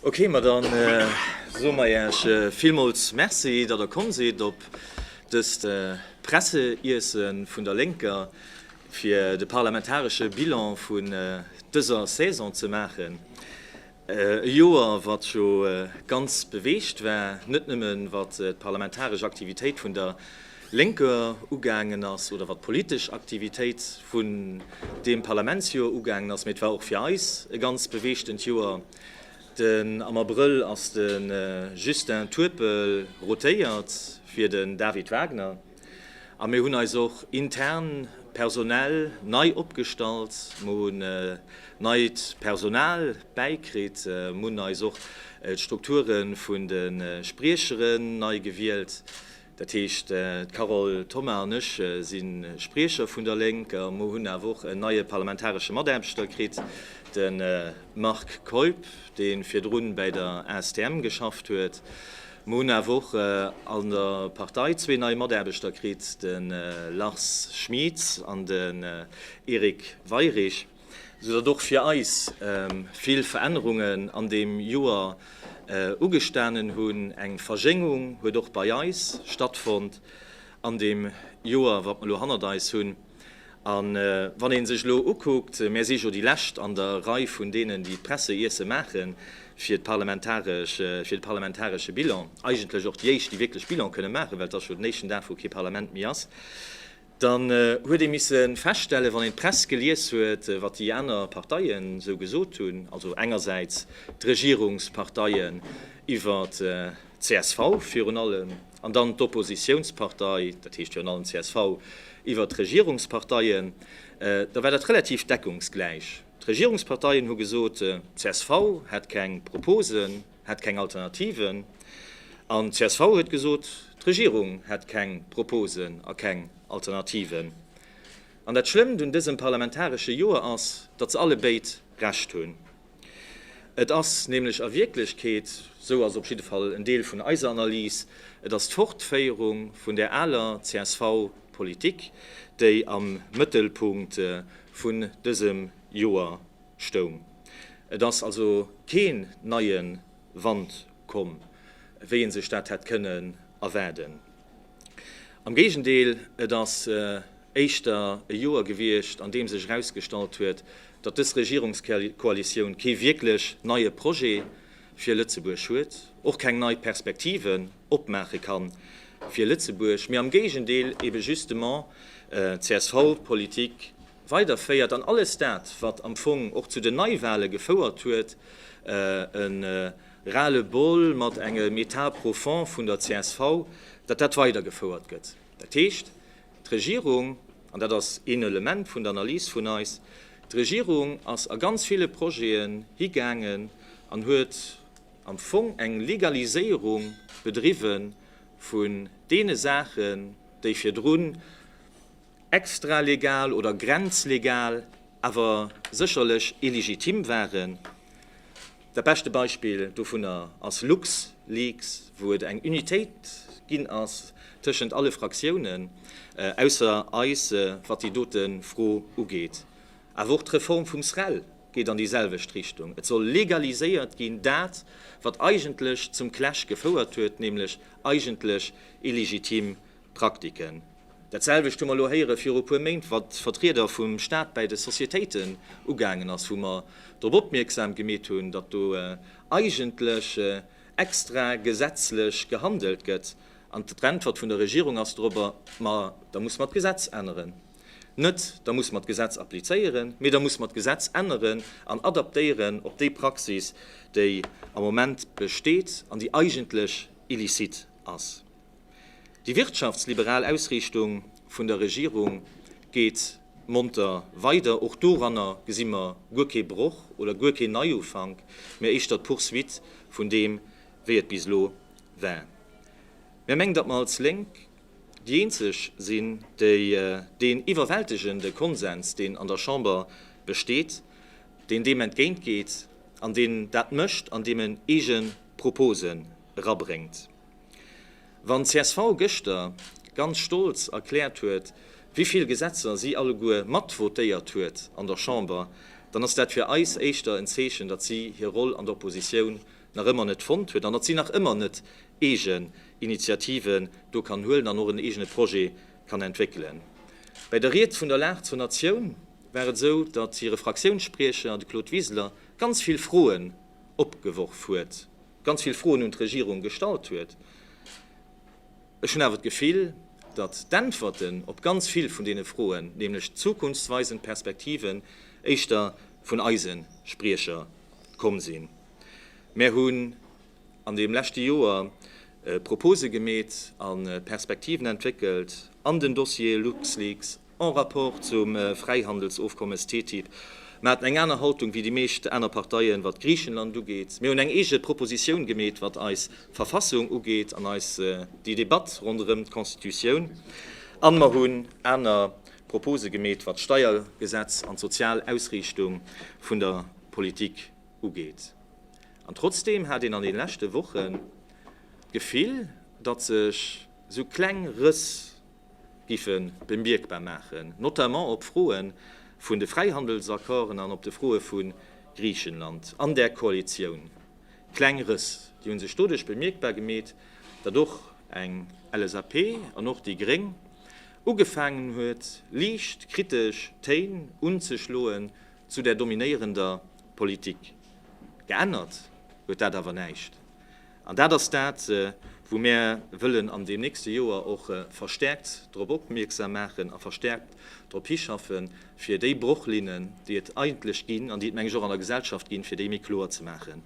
Ok, ma dann soe mer Iech villmools Merci, datt Der komm sidd op dëst Presse'iesse vun der Lénker, fir de parlamentaresche Bilan vun dëser Saison ze maachen. E Joer, wat jo ganz beweegt war, net nëmmen wat d'parlamentaresch Aktivitéit vun der Lénker ugaangen ass oder wat d'politesch Aktivitéit vun deem Parlamentsjoer ugaangen ass, mee et war och fir eis e ganz beweegtent Joer. Den am Abrëll ass de Justin Turpel rotéiert fir den David Wagner a mir hunn eis och intern personell nei opgestallt. Mer hunn neit Personal bäikritt, mer hunn eis och d'Strukture vun de Spriecheren nei gewielt. Dat heescht, d'Carole Thoma an ech si Spriecher vun der Lénk a mer hunn awer och en neie parlamentaresche Mataarbechter kritt, de Marc Keup, dee virdrun bäi der ASTM geschafft huet. Mer hunn awer och an der Partei zwee nei Mataarbechter kritt, de Lars Schmieds an den Eric Weirich. Sou datt och fir eis vill Verännerungen an deem Joer ugestanen hunn. Eng Verjéngung huet och bei eis stattfonnt an deem Joer, wat mer elo hannert eis hunn. A wann ee sech elo ukuckt, mär si jo déi Lescht an der Rei vun deenen, déi d'Presseiesse maache fir d'parlamentaresch, fir de parlamentaresche Bilan, eigentlech och déi éischt, déi wierklech Bilan kënne maachen, well et ass jo den éischten Dag, wou kee Parlament méi ass, Dann huet ee misse feststellen, wann een d'Press gelies huet, wat déi aner Parteien esou gesot hunn, also engersäits d'Regierungsparteien iwwer d'CSV virun allem an dann d'Oppositionspartei, dat heescht virun allem d'CSV, iwwer d'Regierungsparteien, da war dat relativ deckungsgläich. D'Regierungsparteien hu gesot, d'CSV hätt keng Proposen, hätt keng Alternativen, an d'CSV huet gesot, d'Regierung hätt keng Proposen a keng Alternativen. An dat Schlëmmt un dësem parlamentaresche Joer ass, datt se alle béid Recht hunn. Et ass nämlech a Wierklechkeet, esou ass op jidde Fall en Deel vun eiser Analys, et ass d'Fortféierung vun där aler CSV-Politik, déi am Mëttelpunkt vun dësem Joer stoung. Et ass also keen neie Wand komm, wéi ee sech dat hätt kënnen erwaarden. Am Géigendeel, et ass éischter e Joer gewiescht, an deem sech erausgestallt huet, datt dës Regierungskoalitioun kee wierklech neie Projet fir Lëtzebuerg huet, och keng nei Perspektiven opmaache ka fir Lëtzebuerg, mee am Géigendeel ebe justement d'CSV-Politik weiderféiert an alles dat, wat am Fong och zu den Neiwahle gefouert huet, e Ras-le-bol mat engem État profond vun der csv, datt dat weidergefouert gëtt. Dat heescht, d'Regierung, an dat ass een Element vun der Analys vun eis, d'Regierung ass a ganz ville Projeten higaangen an huet am Fong eng Legaliséierung bedriwwe vun deene Saachen, déi virdrun extralegal oder grenzlegal, awer sécherlech illegitim waren. Dat beschte Beispill dovunner ass LuxLeaks, wou et eng Unitéit ginn ass tëschent alle Fraktiounen, ausser eis, wat déi dote Fro ugeet. Awer och d'Reform vum SREL geet an déi selwecht Richtung. Et soll legaliséiert ginn, dat, wat eigentlech zum Clash gefouert huet, nämlech eigentlech illegitim Praktiken. Dat selwecht hu mer elo héiere viru e puer Méint, wat d'Vertrieder vum Stat bäi de Sociétéiten ugaangen ass, wou mer drop opmierksam gemeet hunn, datt do eigentlech extra gesetzlech gehandelt gëtt. An d'Äntwert vun der Regierung ass dorobber, Ma da muss mer d'Gesetz änneren. Net, da muss mer d'Gesetz applizéieren, mee da muss mer d'Gesetz änneren an adaptéieren op déi Praxis, déi am Moment besteet an déi eigentlech illicite ass. Déi wirtschaftsliberal Ausriichtung vun der Regierung geet monter weider. Och doranner gesi mer guer kee Broch oder guer keen Neiufank, mä éischter d'Poursuite vun deem, wéi et bis elo war. Mär mengen, datt mer als Lénk déi eenzeg sinn, déi deen iwwerwältegende Konsens, deen an der Chamber besteet, deen deem entgéintgeet an deen dat mécht, andeem en eege Proposen erabréngt. Wann csv gëschter ganz stolz erkläert huet, wéi vill Gesetzer si alleguer matvotéiert huet an der Chamber, dann ass dat fir eis éischter en Zeechen, datt si hir Roll an der Oppositioun. nach ëmmer net fonnt huet an datt si nach ëmmer net eegen Initiativen do kann huelen an och en eegene Projet kann entwéckelen. Bäi der Ried vun der Lag zur Natioun war et esou, datt hire Fraktiounsspriecher, de Claude Wiseler, ganz vill Froen opgeworf huet, ganz vill Froen un d'Regierung gestallt huet. Ech hunn awer d'Gefill, datt d'Äntwerten op ganz vill vun deene Froen, nämlech zukunftsweisend Perspektiven, éischter vun eise Spriecher komm sinn. Mär hunn an deem leschte Joer Propose gemeet a Perspektiven entwéckelt an den Dossiere LuxLeaks, en rapport zum Fräihandelsofkommes TTIP. Mer haten eng aner Haltung wéi déi meescht aner Parteien, wat Griichenland ugeet. Mir hunn eng eege Propositioun gemeet, wat eis Verfassung ugeet an eis déi Debatt ronderëm d'Constitutioun. A mer hunn aner Propose gemeet, wat d'Steiergesetz an d'sozial Ausriichtung vun der Politik ugeet. An trotzdeem hat een an de leschte Wochen d'Gefill, datt sech esou kleng Rëss giffe bemierkbar maachen, notamment op Froe vun de Fräihandelsaccorden an op de Froe vu Griichenland an där Koalitioun. Kleng Rëss, déi hu sech doduerch bemierkbar gemeet, datt och eng LSAP an och déi Gréng ugefaangen huet, liicht kritesch Téin unzeschloen zu där dominéierender Politik. Geännert huet dat awer näischt. An dat ass dat, wou mär wëllen an deem nächste Joer och verstärkt drop opmierksam maachen a verstärkt drop hischaffen, fir déi Brochlinnen, déi et eigentlech ginn an déi et, meng ech, och an der Gesellschaft ginn, fir déi méi kloer ze maachen.